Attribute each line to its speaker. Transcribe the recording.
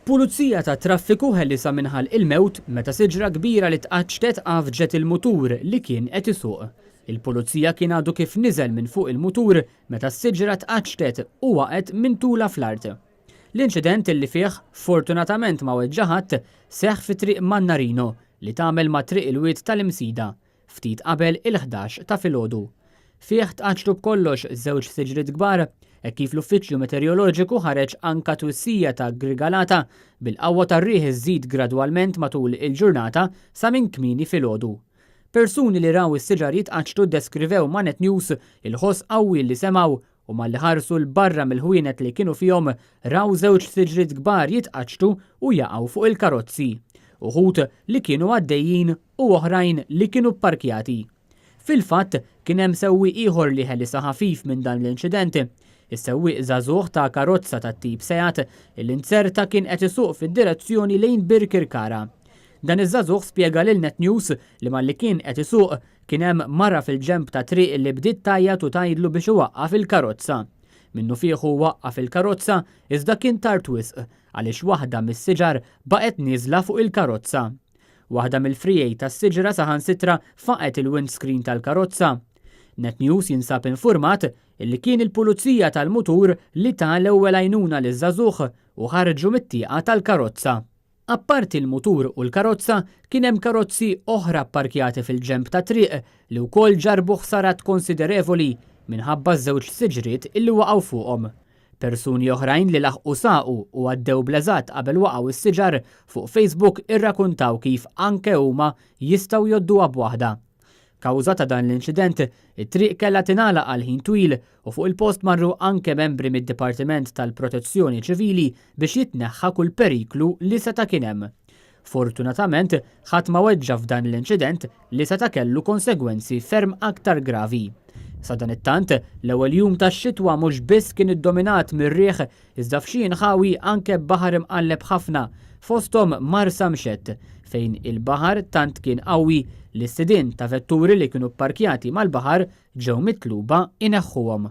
Speaker 1: Pulizija tat-traffiku ħelisha minn ħalq il-mewt meta siġra kbira li tqaċċtet għafġet il-mutur li kien qed isuq. Il-pulizija kien għadu kif niżel minn fuq il-mutur meta s-siġra tqaċċtet u waqgħet minn tulha fl-art. L-inċident li fih fortunatament ma weġġa' ħadd seħħ fi Triq Mannarino li tagħmel ma' Triq il-Wied tal-Imsida, ftit qabel il-11 ta' filgħodu. Fih tqaċċtu b'kollox żewġ siġriet kbar, hekk kif l-Uffiċċju Meteoroloġiku ħareġ anka twissija ta' grigalata bil-qawwa tar-riħ iżżid gradwalment matul il-ġurnata sa minn kmieni filgħodu. Persuni li raw is-siġar jitqaċċtu ddeskrivew ma' Net News il-ħoss qawwi li semgħu u malli ħarsu 'l barra mill-ħwienet li kienu fihom raw żewġ siġriet kbar jitqaċċtu u jaqgħu fuq il-karozzi, uħud li kienu għaddejjin u oħrajn li kienu pparkjati. Fil-fatt, kien hemm sewwieq ieħor li ħelisha ħafif minn dan l-inċident. Is-sewwieq żagħżugħ ta' karozza tat-tip Seat li nzerta kien qed isuq fid-direzzjoni lejn Birkirkara. Dan iż-żagħżugħ spjega lil Net News li malli kien qed isuq kien hemm mara fil-ġenb tat-triq li bdiet tgħajjat u tgħidlu biex iwaqqaf il-karozza. Minnufih hu waqqaf il-karozza iżda kien tard wisq għaliex waħda mis-siġar baqgħet nieżla fuq il-karozza. Waħda mill-friegħi tas-siġra saħansitra faqgħet il-windscreen tal-karozza. Net News jinsab infurmat illi kien il-pulizija tal-mutur li ta l-ewwel għajnuna liż-żagħżugħ u ħarġu mit-tieqa tal-karozza. Apparti l-mutur u l-karozza, kien hemm karozzi oħra pparkjati fil-ġenb tat-triq li wkoll ġarrbu ħsarat konsiderevoli minħabba ż-żewġ siġriet illi waqgħu fuqhom. Persuni oħrajn li laħqu saqu u għaddew bl-eżatt qabel waqgħu s-siġar fuq Facebook irrakuntaw kif anke huma jistgħu jgħodduha b'waħda. Kawża ta' dan l-inċident, it-triq kellha tingħalaq għal ħin twil u fuq il-post marru anke membri mid-Dipartiment tal-Protezzjoni Ċivili biex jitneħħa kull periklu li seta' kien hemm. Fortunatament, ħadd ma weġġa' f'dan l-inċident li seta' kellu konsegwenzi ferm aktar gravi. Sadanittant, l-ewwel jum tax-xitwa mhux biss kien iddominat mir-riħ iżda f'xi inħawi anke b'baħar imqalleb ħafna, fosthom Marsamxett, fejn il-baħar tant kien qawwi li s-sidien ta' vetturi li kienu pparkjati mal-baħar ġew mitluba jneħħuhom.